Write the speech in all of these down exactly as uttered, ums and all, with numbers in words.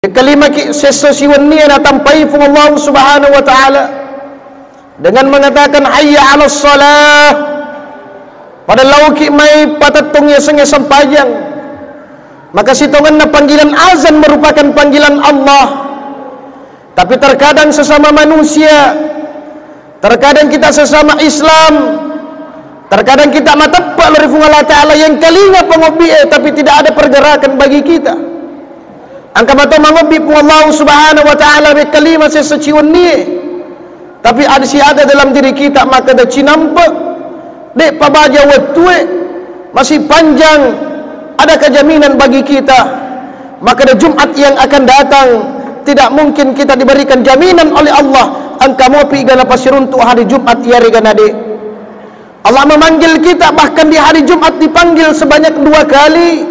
Kalimaki sesso siwennie natampai Puang Allah Subhanahu wa Ta'ala dengan mengatakan, "Hayya 'alas shalah." Pada lauki mai patettong yasengnge sempajang. Maka sitongenna panggilan azan merupakan panggilan Allah. Tapi terkadang sesama manusia, terkadang kita sesama Islam, terkadang kita mateppe' lao ri Puang Allah Ta'ala, yengkalinga pangobbi'e, tapi tidak ada pergerakan bagi kita. Engka mato mangobbi Puang Allah Subhanahu wa Ta'ala, wekkalima sessa ciwennie. Tapi ada si ada dalam diri kita, makkeda cinampe', de'pa baja wettue, masih panjang, adakah jaminan bagi kita? Makkeda Jumat yang akan datang, tidak mungkin kita diberikan jaminan oleh Allah, engka mopi ga napasiruntu' hari Jumat iyarega nade'. Allah memanggil kita, bahkan di hari Jumat dipanggil sebanyak dua kali.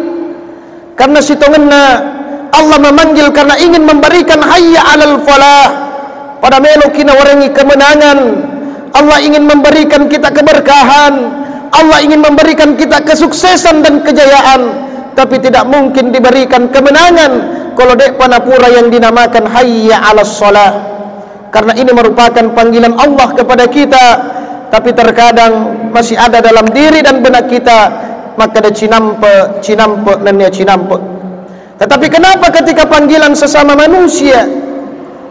Karena sitongenna Allah memanggil karena ingin memberikan hayya 'alal falah. Pada meloki nawarengi kemenangan. Allah ingin memberikan kita keberkahan. Allah ingin memberikan kita kesuksesan dan kejayaan. Tapi tidak mungkin diberikan kemenangan kalau de'pa napura yang dinamakan hayya 'alas shalah. Karena ini merupakan panggilan Allah kepada kita, tapi terkadang masih ada dalam diri dan benak kita, makkeda cinampe', cinampe', nennia cinampe'. Tetapi kenapa ketika panggilan sesama manusia,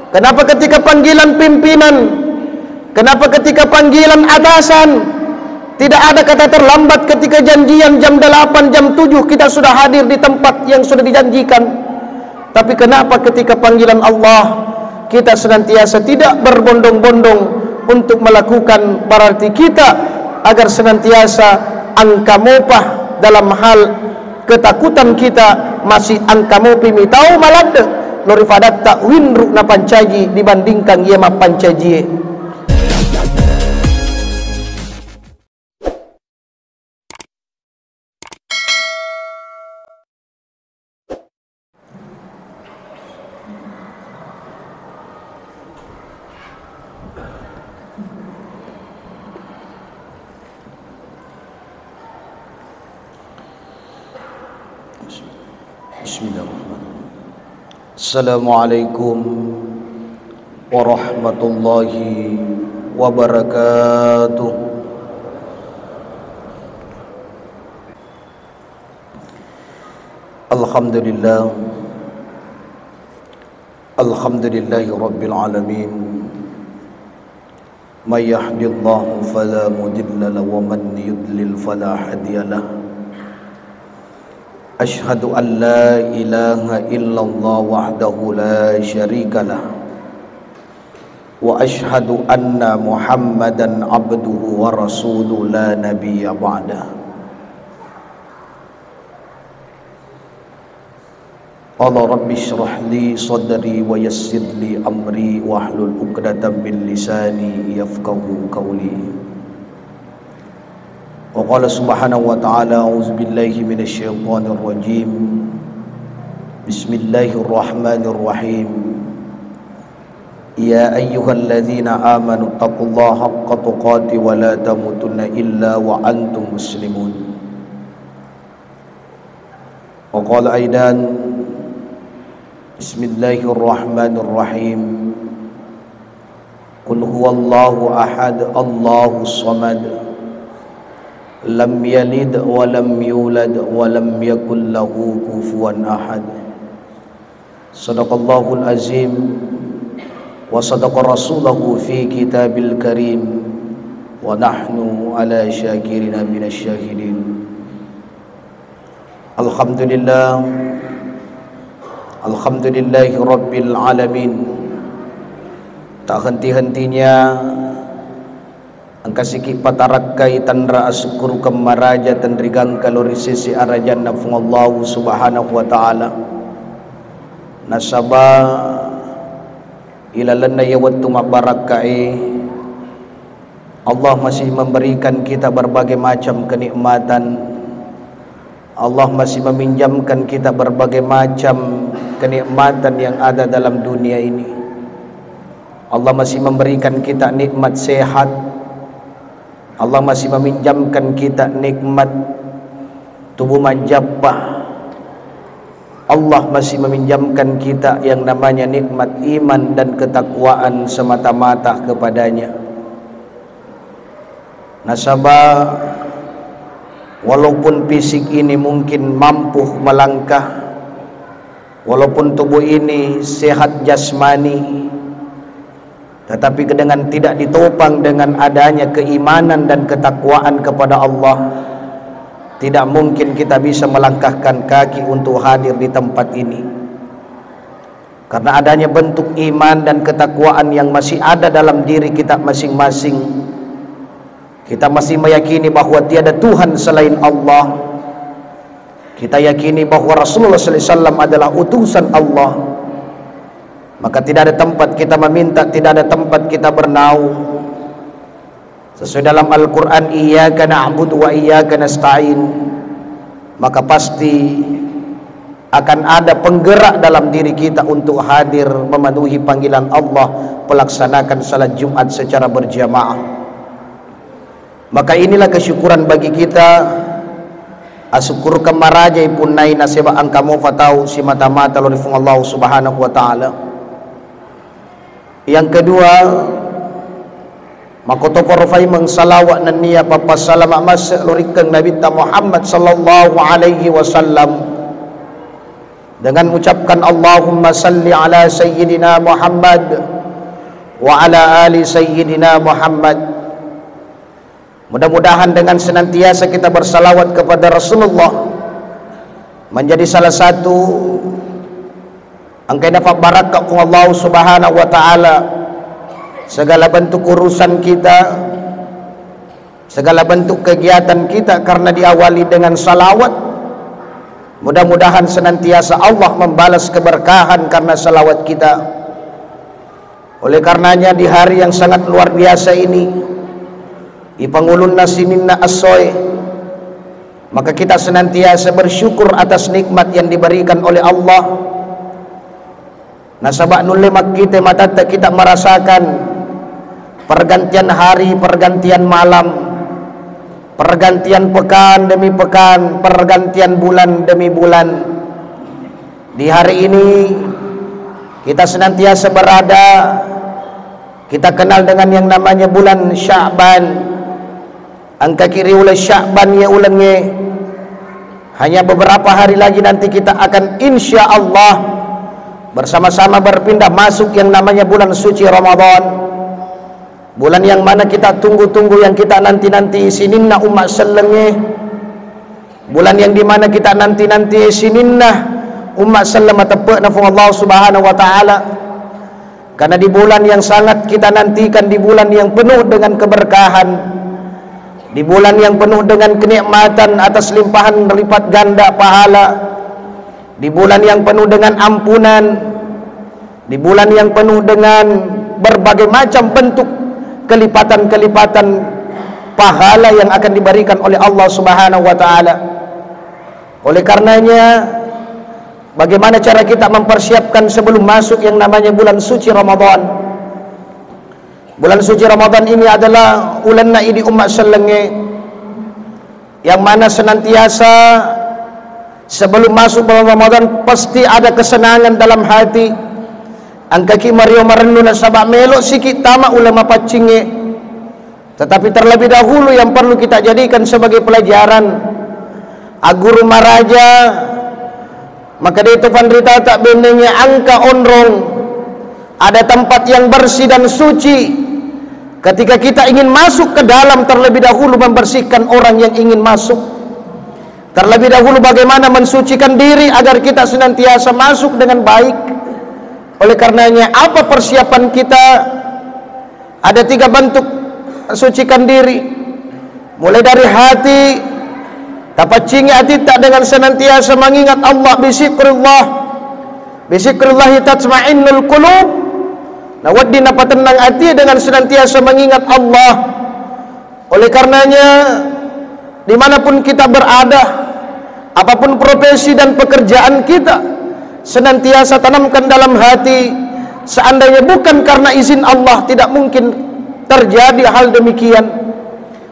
kenapa ketika panggilan pimpinan, kenapa ketika panggilan atasan, tidak ada kata terlambat ketika janjian jam delapan, jam tujuh kita sudah hadir di tempat yang sudah dijanjikan? Tapi kenapa ketika panggilan Allah, kita senantiasa tidak berbondong-bondong untuk melakukan, berarti kita agar senantiasa engka mopa dalam hal ketakutan kita, masih engka mopi mitau maladde' lao ri fadatta winru' napancaji dibandingkan iya mappancajie. Bismillahirrahmanirrahim. Assalamualaikum warahmatullahi wabarakatuh. Alhamdulillah. Alhamdulillahi rabbil alamin. May yahdillahu fala mudilla lahu wa man yudlil fala hadiya lah. Asyhadu an la ilaha illallah wahdahu la syarika lah. Wa asyhadu anna Muhammadan abduhu wa rasuluh la nabiyya ba'dah. Qala rabbi shrah li sadri wa yassir li amri wahlul uqdatam min lisani yafqahu qawli. Wa qala subhanahu wa ta'ala, a'udzu billahi minasy syaithanir rajim. Bismillahirrahmanirrahim. Ya ayyuhalladzina amanu taqullaha haqqa tuqatih wa la tamutunna illa wa antum muslimun. Wa qala aidan, bismillahirrahmanirrahim. Qul huwallahu ahad, Allahus samad. Lam yalid wa lam yulad wa lam yakul lahu kufuwan ahad. Sadaqallahul azim wa sadaqa rasulahu fi kitabil karim wa nahnu ala syakirina minasy syahidin. Alhamdulillah. Alhamdulillahi rabbil alamin. Tak henti-hentinya engka siki patarakkai tanra asukkurukeng maraja tenrigangka lao ri sese arajanna Puang Allahu Subhanahu wa Ta'ala. Nasaba ilalenna iya wettu mabbarakkae, Allah masih memberikan kita berbagai macam kenikmatan. Allah masih meminjamkan kita berbagai macam kenikmatan yang ada dalam dunia ini. Allah masih memberikan kita nikmat sehat. Allah masih meminjamkan kita nikmat tubuh majappa. Allah masih meminjamkan kita yang namanya nikmat iman dan ketakwaan semata-mata kepada-Nya. Nasaba, walaupun fisik ini mungkin mampu melangkah, walaupun tubuh ini sehat jasmani, tetapi dengan tidak ditopang dengan adanya keimanan dan ketakwaan kepada Allah, tidak mungkin kita bisa melangkahkan kaki untuk hadir di tempat ini. Karena adanya bentuk iman dan ketakwaan yang masih ada dalam diri kita masing-masing, kita masih meyakini bahwa tiada Tuhan selain Allah. Kita yakini bahwa Rasulullah sallallahu alaihi wasallam adalah utusan Allah. Maka tidak ada tempat kita meminta, tidak ada tempat kita bernaung. Sesuai dalam Al-Quran, "Iyyaka na'budu wa iyyaka nasta'in." Maka pasti akan ada penggerak dalam diri kita untuk hadir memenuhi panggilan Allah, pelaksanakan salat Jumat secara berjamaah. Maka inilah kesyukuran bagi kita, asukkurukeng maraja ipunnai naseba engka mofa tau simata-mata lao ri Puang Allah Subhanahu wa Ta'ala. Yang kedua, makkotoparo faimeng salawat nennia pappassalama masse lao ri Nabitta Muhammad sallallahu alaihi wasallam dengan mengucapkan, "Allahumma salli ala Sayyidina Muhammad wa ala ali Sayyidina Muhammad." Mudah-mudahan dengan senantiasa kita bersalawat kepada Rasulullah, menjadi salah satu engkae nafabbarakka Puang Allah Subhanahu wa Ta'ala segala bentuk urusan kita, segala bentuk kegiatan kita karena diawali dengan salawat. Mudah-mudahan senantiasa Allah membalas keberkahan karena salawat kita. Oleh karenanya, di hari yang sangat luar biasa ini, di pangulunna sininna essoe, maka kita senantiasa bersyukur atas nikmat yang diberikan oleh Allah. Nasaba nulle makkite matatta kita merasakan pergantian hari, pergantian malam, pergantian pekan demi pekan, pergantian bulan demi bulan. Di hari ini, kita senantiasa berada, kita kenal dengan yang namanya bulan Sya'ban. Engkaki ri uleng Sya'ban ye ulengnge. Hanya beberapa hari lagi nanti kita akan insya Allah bersama-sama berpindah masuk yang namanya bulan suci Ramadan. Bulan yang mana kita tunggu-tunggu, yang kita nanti-nanti sininna umma sellengnge. Bulan yang dimana kita nanti-nanti sininna umma selleng mateppe'na Puang Allah Subhanahu wa Ta'ala. Karena di bulan yang sangat kita nantikan, di bulan yang penuh dengan keberkahan, di bulan yang penuh dengan kenikmatan atas limpahan lipat ganda pahala, di bulan yang penuh dengan ampunan, di bulan yang penuh dengan berbagai macam bentuk kelipatan-kelipatan pahala yang akan diberikan oleh Allah Subhanahu wa Ta'ala. Oleh karenanya, bagaimana cara kita mempersiapkan sebelum masuk yang namanya bulan suci Ramadan? Bulan suci Ramadan ini adalah ulenna idi umma sellengnge, yang mana senantiasa sebelum masuk bulan Ramadan pasti ada kesenangan dalam hati. Engkaki mario marennu nasaba melo siki tama uleng mapaccingnge. Tetapi terlebih dahulu yang perlu kita jadikan sebagai pelajaran, agguru maraja, maka de to panritata bennengnge engka onrong, ada tempat yang bersih dan suci. Ketika kita ingin masuk ke dalam, terlebih dahulu membersihkan orang yang ingin masuk. Terlebih dahulu bagaimana mensucikan diri agar kita senantiasa masuk dengan baik. Oleh karenanya, apa persiapan kita? Ada tiga bentuk sucikan diri. Mulai dari hati, tapaccingi atitta dengan senantiasa mengingat Allah, bizikrillah. Bizikrillahi tatmainnul qulub. Nah, wedding napatennang ati dengan senantiasa mengingat Allah. Oleh karenanya, dimanapun kita berada, apapun profesi dan pekerjaan kita, senantiasa tanamkan dalam hati, seandainya bukan karena izin Allah, tidak mungkin terjadi hal demikian.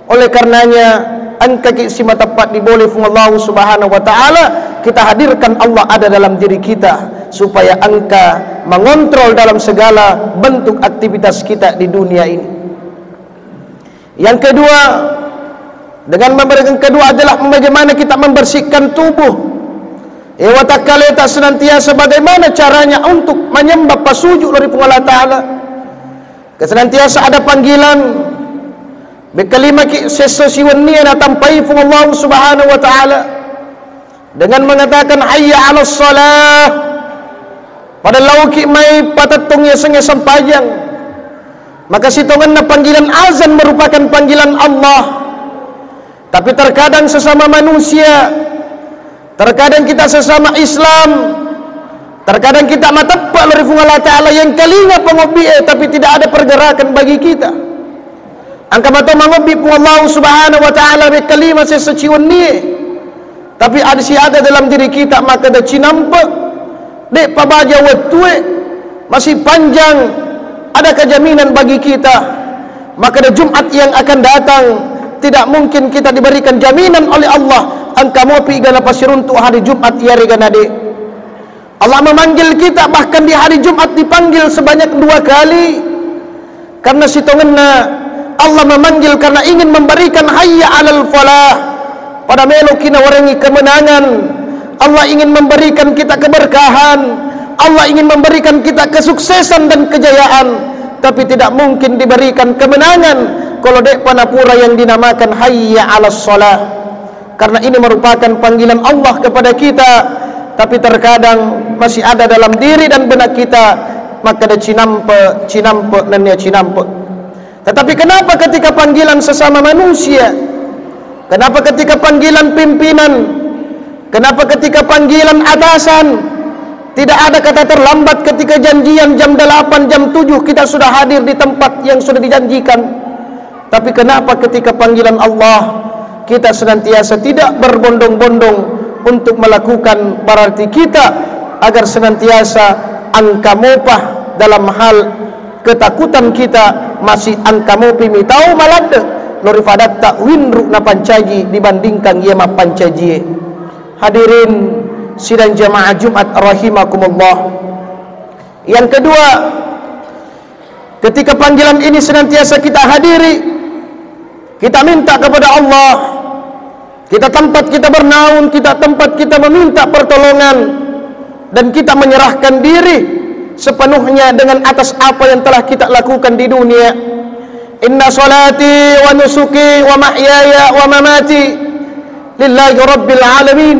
Oleh karenanya, engkaki simateppa diboleh Puang Allah Subhanahu wa Ta'ala, kita hadirkan Allah ada dalam diri kita, supaya engka mengontrol dalam segala bentuk aktivitas kita di dunia ini. Yang kedua, dengan member-, yang kedua adalah bagaimana kita membersihkan tubuh. E, watakkaleta senantiasa bagaimana caranya untuk menyembah, pasuju lao ri Puang Allah Ta'ala. Kesenantiasa ada panggilan, bekkalimaki sesso siwennie natampai Puang Allah Subhanahu wa Ta'ala. Dengan mengatakan, "Hayya 'alas shalah." Pada laoki mai patettong yasengnge sempajang. Maka sitongenna panggilan azan merupakan panggilan Allah. Tapi terkadang sesama manusia, terkadang kita sesama Islam, terkadang kita mateppe lao ri Puang Allah Ta'ala, yang telinga pengobbi, eh, tapi tidak ada pergerakan bagi kita. Engka mato mangobbi Puang Allah Subhanahu wa Ta'ala bekkalima sesso ciwennie. Tapi ada si ada dalam diri kita, maka de cinampe, de pabaja wettue, masih panjang, adakah jaminan bagi kita? Maka de Jumat yang akan datang, tidak mungkin kita diberikan jaminan oleh Allah, engka mopi gana pasiruntu hari Jumat iyarega nade. Allah memanggil kita, bahkan di hari Jumat dipanggil sebanyak dua kali. Karena sitongenna Allah memanggil karena ingin memberikan hayya 'alal falah. Pada meloki nawarengi kemenangan. Allah ingin memberikan kita keberkahan. Allah ingin memberikan kita kesuksesan dan kejayaan. Tapi tidak mungkin diberikan kemenangan kalau de'pa napura yang dinamakan hayya 'alas shalah. Karena ini merupakan panggilan Allah kepada kita, tapi terkadang masih ada dalam diri dan benak kita, maka de cinampe, cinampe, nennia cinampe. Tetapi kenapa ketika panggilan sesama manusia, kenapa ketika panggilan pimpinan, kenapa ketika panggilan atasan, tidak ada kata terlambat ketika janjian jam delapan, jam tujuh kita sudah hadir di tempat yang sudah dijanjikan? Tapi kenapa ketika panggilan Allah, kita senantiasa tidak berbondong-bondong untuk melakukan, berarti kita agar senantiasa engka mopa dalam hal ketakutan kita, masih engka mopi mitau maladde lao ri fadatta winru napancaji dibandingkan iya mappancajie. Hadirin sidang jamaah Jumat rahimakumullah. Yang kedua, ketika panggilan ini senantiasa kita hadiri, kita minta kepada Allah, kita tempat kita bernaung, kita tempat kita meminta pertolongan, dan kita menyerahkan diri sepenuhnya dengan atas apa yang telah kita lakukan di dunia. Inna salati wa nusuki wa mahyaya wa mamati lillahi rabbil alamin.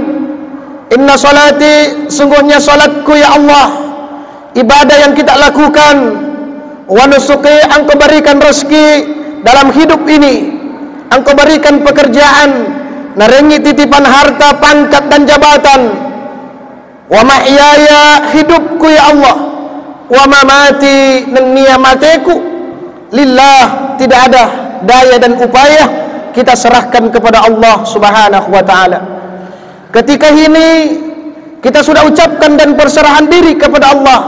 Inna salati, sungguhnya salatku ya Allah, ibadah yang kita lakukan, wa nusuki, engkau berikan rezeki dalam hidup ini, engkau berikan pekerjaan, narengi titipan harta, pangkat dan jabatan, wa mahyaya, hidupku ya Allah, wa mamati, nennia mateku, lillah, tidak ada daya dan upaya, kita serahkan kepada Allah Subhanahu wa Ta'ala. Ketika ini kita sudah ucapkan dan perserahan diri kepada Allah,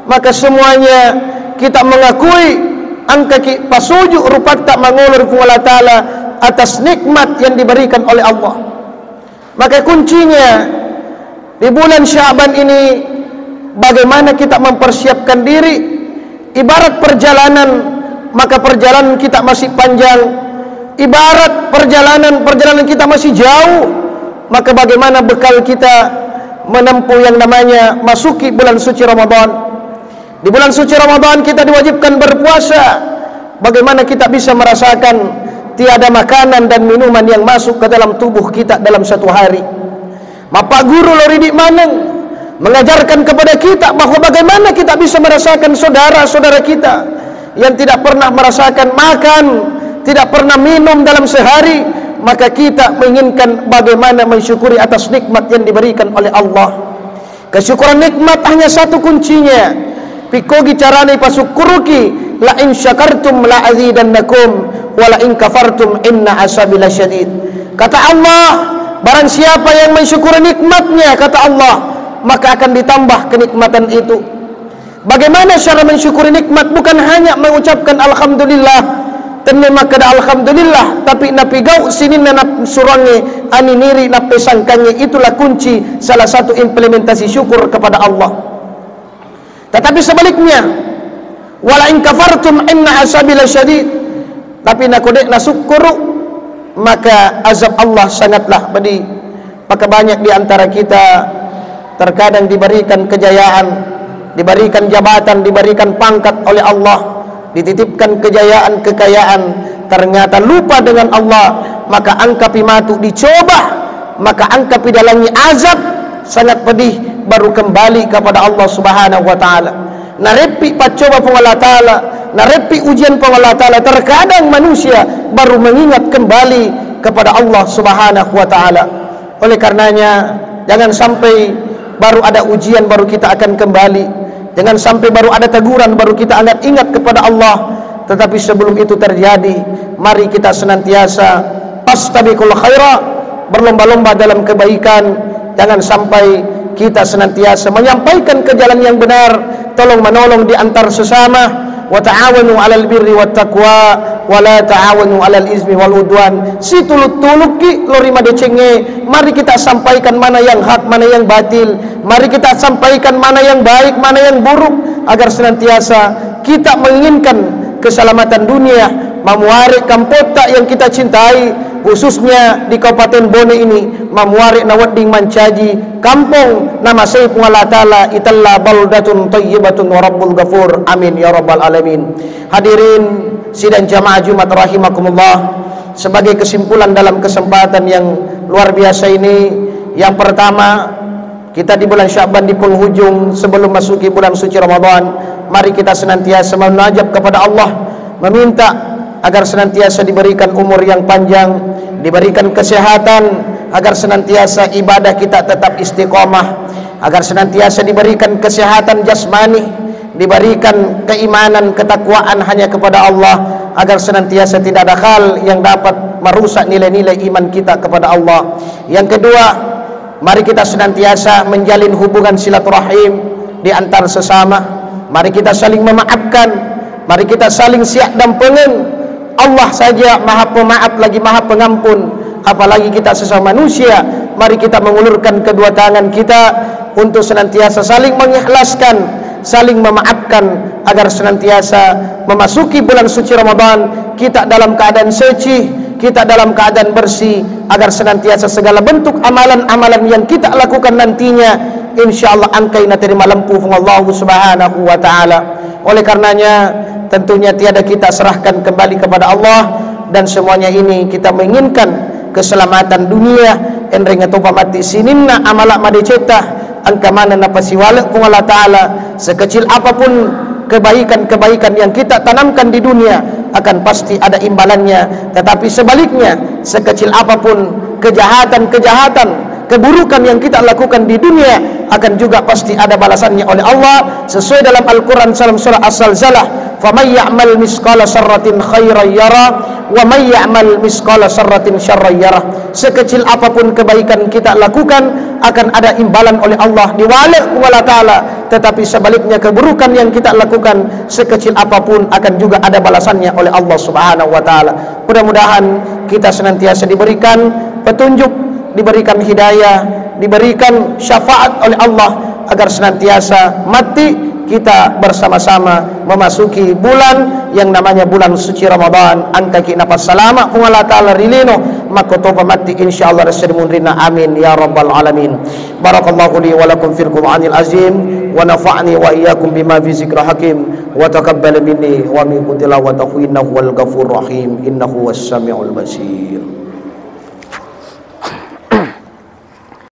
maka semuanya kita mengakui engkaki pasuju rupatta mangolo ri Puang Allah Ta'ala atas nikmat yang diberikan oleh Allah. Maka kuncinya di bulan Syaban ini, bagaimana kita mempersiapkan diri. Ibarat perjalanan, maka perjalanan kita masih panjang. Ibarat perjalanan, perjalanan kita masih jauh, maka bagaimana bekal kita menempuh yang namanya masuki bulan suci Ramadan? Di bulan suci Ramadan kita diwajibkan berpuasa. Bagaimana kita bisa merasakan tiada makanan dan minuman yang masuk ke dalam tubuh kita dalam satu hari? Mappaguru lao ri idi maneng, mengajarkan kepada kita bahwa bagaimana kita bisa merasakan saudara-saudara kita yang tidak pernah merasakan makan, tidak pernah minum dalam sehari, maka kita menginginkan bagaimana mensyukuri atas nikmat yang diberikan oleh Allah. Kesyukuran nikmat hanya satu kuncinya. Pikkogi carana ipasukkuruki, "La in syakartum la azidannakum, wa la in kafartum inna azabi lasyadid." Kata Allah, barang siapa yang mensyukuri nikmatnya, kata Allah, maka akan ditambah kenikmatan itu. Bagaimana cara mensyukuri nikmat? Bukan hanya mengucapkan alhamdulillah, Tenne makkeda alhamdulillah, tapi napigau sininna napsurangnge, aniniri nappesangkangnge, itulah kunci salah satu implementasi syukur kepada Allah. Tetapi sebaliknya, wala in kafartum inna azabi lasyadid. Tapi nako de' nasukkuru, maka azab Allah sangatlah pedih. Maka banyak di antara kita terkadang diberikan kejayaan, diberikan jabatan, diberikan pangkat oleh Allah, dititipkan kejayaan, kekayaan, ternyata lupa dengan Allah, maka engkapi matu dicoba, maka engkapi dalangi azab sangat pedih, baru kembali kepada Allah Subhanahu wa Ta'ala. Nareppi paccoba Puang Allah Ta'ala, nareppi ujian Puang Allah Ta'ala, terkadang manusia baru mengingat kembali kepada Allah Subhanahu wa Ta'ala. Oleh karenanya, jangan sampai baru ada ujian baru kita akan kembali. Jangan sampai baru ada teguran baru kita ingat-ingat kepada Allah. Tetapi sebelum itu terjadi, mari kita senantiasa fastabiqul khairat, berlomba-lomba dalam kebaikan. Jangan sampai kita senantiasa menyampaikan ke jalan yang benar, tolong menolong di antar sesama. Wa ta'awanu 'alal birri wat taqwa, wa la ta'awanu 'alal ismi wal udwan. Situluk-tulukki lao ri madecengnge, mari kita sampaikan mana yang hak, mana yang batil. Mari kita sampaikan mana yang baik, mana yang buruk, agar senantiasa kita menginginkan keselamatan dunia, mamuare kampotta yang kita cintai, khususnya di Kabupaten Bone ini, mamuare nawedding mancaji kampong namasei Puang Allah Ta'ala, itella baldatun thayyibatun wa rabbul ghafur. Amin ya rabbal alamin. Hadirin sidang jamaah Jumat rahimakumullah, sebagai kesimpulan dalam kesempatan yang luar biasa ini, yang pertama, kita di bulan Sya'ban di penghujung sebelum masuki bulan suci Ramadan, mari kita senantiasa memunajat kepada Allah, meminta agar senantiasa diberikan umur yang panjang, diberikan kesehatan, agar senantiasa ibadah kita tetap istiqomah, agar senantiasa diberikan kesehatan jasmani, diberikan keimanan, ketakwaan hanya kepada Allah, agar senantiasa tidak ada hal yang dapat merusak nilai-nilai iman kita kepada Allah. Yang kedua, mari kita senantiasa menjalin hubungan silaturahim di antar sesama. Mari kita saling memaafkan. Mari kita saling siap dan pengen. Allah saja Maha Pemaaf lagi Maha Pengampun, apalagi kita sesama manusia. Mari kita mengulurkan kedua tangan kita untuk senantiasa saling mengikhlaskan, saling memaafkan, agar senantiasa memasuki bulan suci Ramadan kita dalam keadaan suci, kita dalam keadaan bersih, agar senantiasa segala bentuk amalan-amalan yang kita lakukan nantinya, insya Allah engkai naterima lempu Puang Allah Subhanahu wa Ta'ala. Oleh karenanya, tentunya tiada kita serahkan kembali kepada Allah, dan semuanya ini kita menginginkan keselamatan dunia, enreng topa matti sininna amala madecetta, engka maneng napasiwale Puang Allah Ta'ala, sekecil apapun kebaikan-kebaikan yang kita tanamkan di dunia akan pasti ada imbalannya, tetapi sebaliknya, sekecil apapun kejahatan-kejahatan, keburukan yang kita lakukan di dunia akan juga pasti ada balasannya oleh Allah, sesuai dalam Al-Quran dalam surah As-Zalzalah, "Faman ya'mal misqala sarratin khairan yara, wa man ya'mal misqala sarratin syarran yara." Sekecil apapun kebaikan kita lakukan akan ada imbalan oleh Allah, diwale Puang Allah Ta'ala, tetapi sebaliknya keburukan yang kita lakukan sekecil apapun akan juga ada balasannya oleh Allah Subhanahu wa Ta'ala. Mudah-mudahan kita senantiasa diberikan petunjuk, diberikan hidayah, diberikan syafaat oleh Allah agar senantiasa matti kita bersama-sama memasuki bulan yang namanya bulan suci Ramadan. Engkaki napassalama Puang Allah Ta'ala ri lino, makkotopa matti insyaallah ri seri munrinna. Amin ya rabbal alamin. Barakallahu li wa lakum fil Qur'anil azim, wa nafa'ni wa iyyakum bima fi zikril hakim, wa taqabbal minni wa minkum tilawatahu innahu huwal ghafurur rahim, innahu huwas samiul basir.